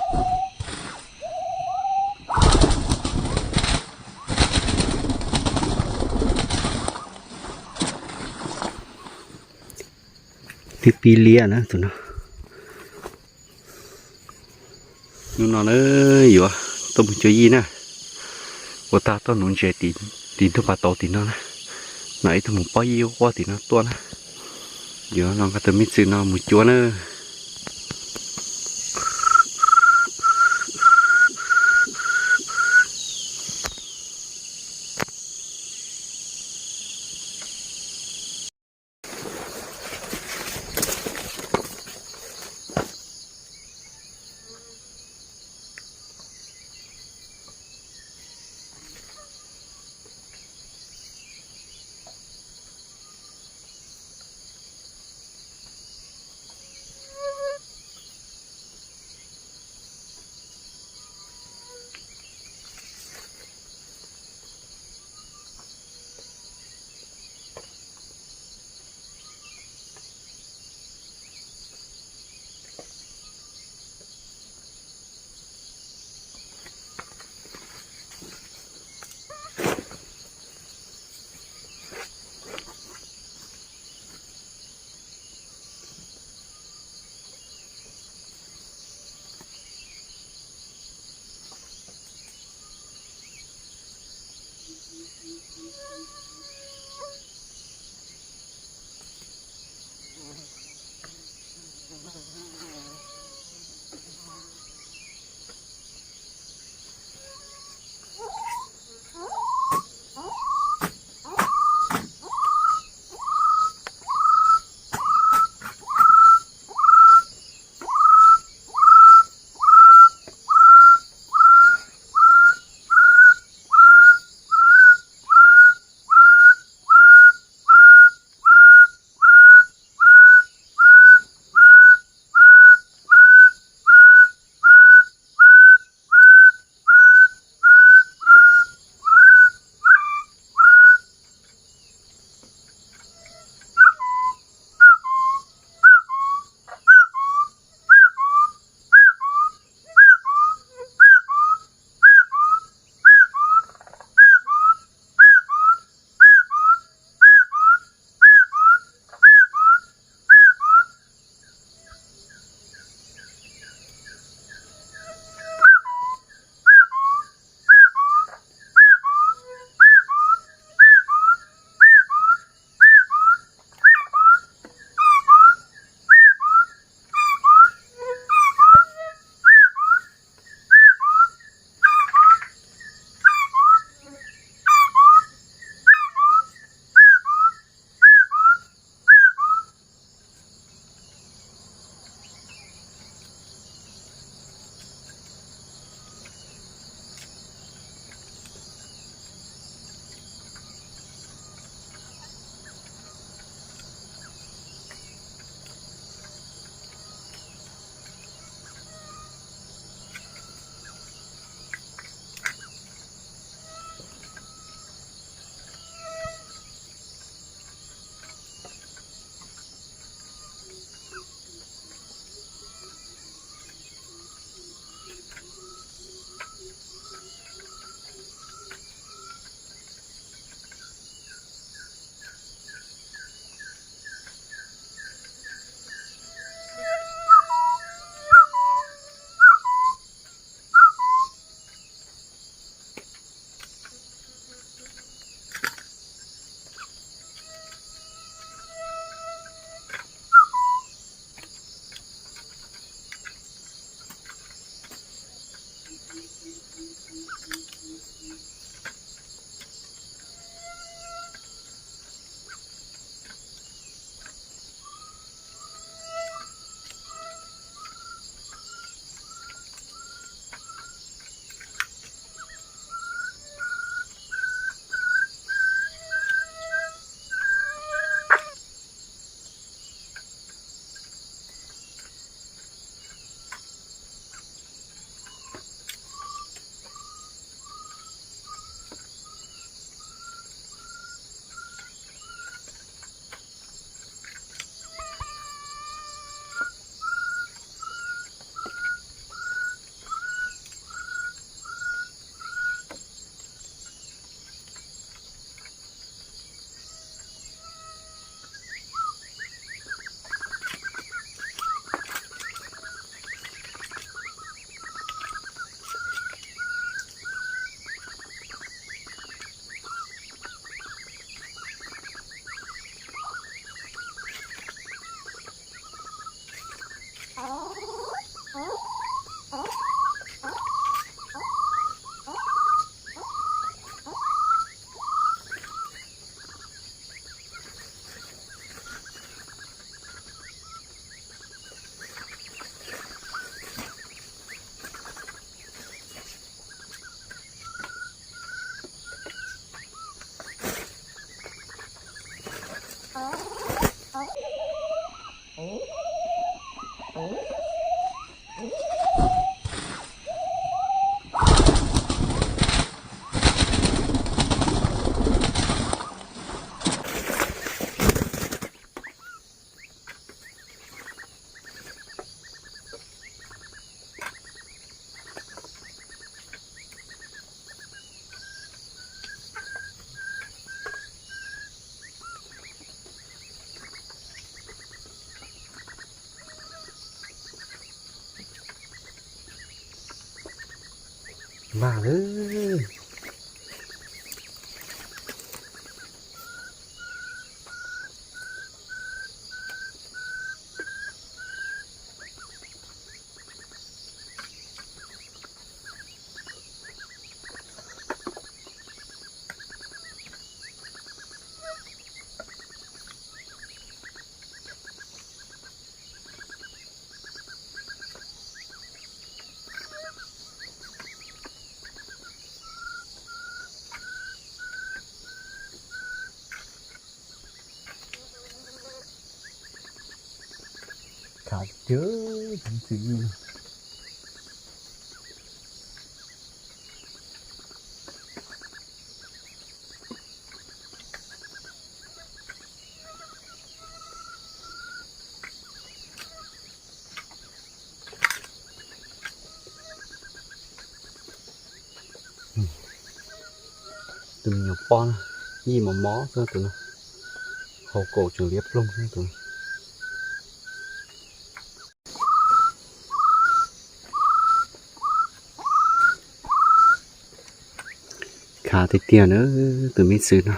Twb pib liab na tus no. Hnub no na yuav tuaj mus cuab yij na, ua tag toj nuv ntses tim ntug pas tauv tim no na, no ib tug mus pob yij quaj tim no tuaj na, yuav los nqa tus me txwm no mus cuab na. Mag lawm. Khav tiag, tus me txiv. Tus me nyuam poj na, yij mos mos xwb tus no, hauv kaum tseem liab ploog xwb tus no. Khav tiag tiag na tus me txiv no.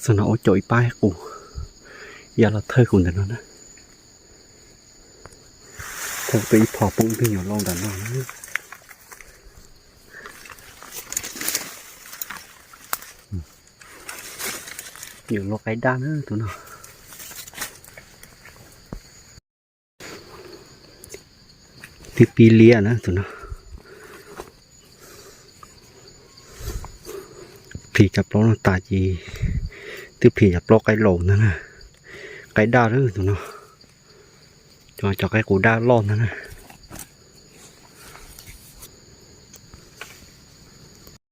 Txog no ua caum ib pab qus ya los thawj kuv ntawm no na. Thawj peb ib phom poob ntwg nyuam lauj ntawm no na. Nyuam lauj qaib daj na tus no. Twb pib liab na tus no. Plhis cov plaub no tas ces twb plhis cov plaub qaib laus ntag na. Qaib daj na tus no. Cov, cov qaib qus daj loj ntag na.